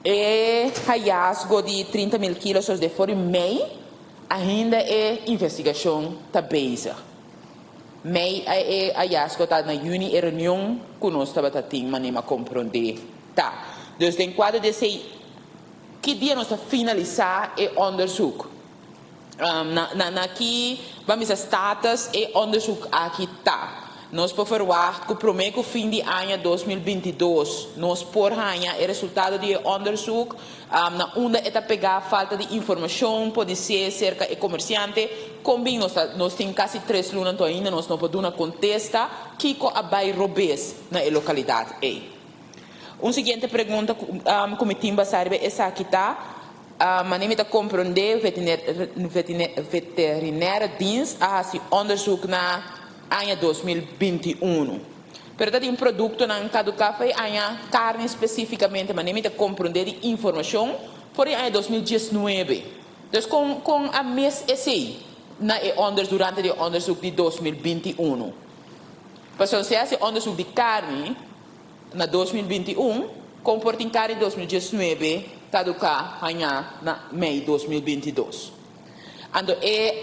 E hallazgo di 30 mil kilo di for di mei, ainda e investigashon ta bezig. Mei e hallazgo ta na yüni, e reunion ku nos tabata tin, manera m'a komprondé ta. Dus den kuadro di esei, ki dia nos ta finalisá e onderzoek? Na ki, ban bisa, status e onderzoek aki ta? Nos por verwacht ku promé ku fin di aña 2022 nos por haña e resultado di onderzoek, na unda e ta pega, falta di informashon, por ser serka e komersiante, kon bin nos tin kasi 3 luna, ainda nos no por duna kontesta kiko a bai robes na e lokalidat ei. Un siguiente pregunta ku mi tin basá riba esaki ta, manera mi ta komprondé, veterinaire dienst a hasi onderzoek na aña 2021. Pero tin produktonan kaduká for di aña, karni spesífikamente, manera mi ta komprondé di informashon, for di aña 2019. Dus kon a mis esei na e onderzoek, durante e onderzoek di 2021? Pasobra si e onderzoek di karni na 2021, kon por tin karni 2019 kaduká aña na mei 2022? Anto e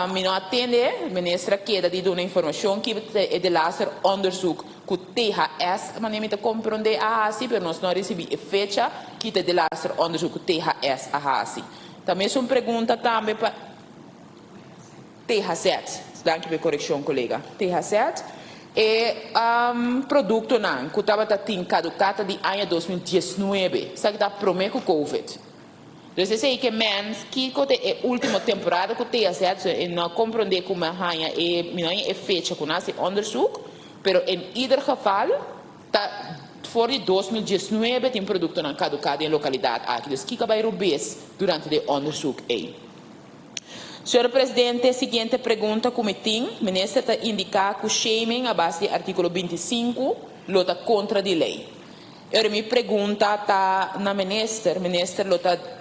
mi no a tende, minister a keda di duna informashon ku e de laatste onderzoek ku THS, manera mi ta komprondé, a hasi, pero nos no a risibí e fecha ku e de laatste onderzoek ku THS a hasi. Tambe un pregunta tambe pa THZ. Danki pa e korekshon, kolega. THZ. E produktonan ku tabata tin kaduká di aña 2019. Sabe ku ta promé ku Covid. Dus esei ke men kiko ta e último temporada ku THZ, e no a komprondé ku mi haña e mi no e fecha ku nan a hasi onderzoek, pero in ieder geval ta for di 2019 tin produktonan kaduká den lokalidat aki. Dus kiko a bai robes durante e onderzoek ei? Señor Presidente, siguiente pregunta ku mi tin. Minister ta indiká ku shaming a base di artíkulo 25 lo ta kontra di lei. E mi pregunta ta na minister, minister lo ta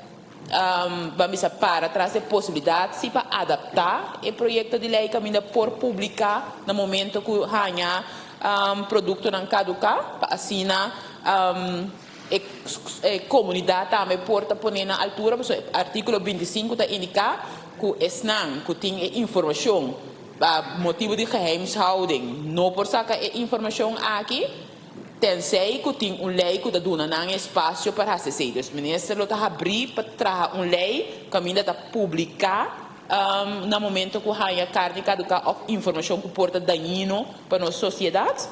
ban para tras di posibilidat si pa adaptá e proyekto di lei kaminda por publiká na momento ku haña produktonan kaduká, pa asina e komunidat tambe por ta pone na altura, pasobra artíkulo 25 ta indiká ku esnan ku tin informashon pa motibu di geheimhouding no por saka e informashon aki, tenzij ku tin un lei ku ta duna nan espasio pa hasi esei. Dus minister lo ta habrí pa traha un lei kaminda ta publiká na momento ku haña karni kaduká òf informashon ku por ta dañino pa nos sosiedat?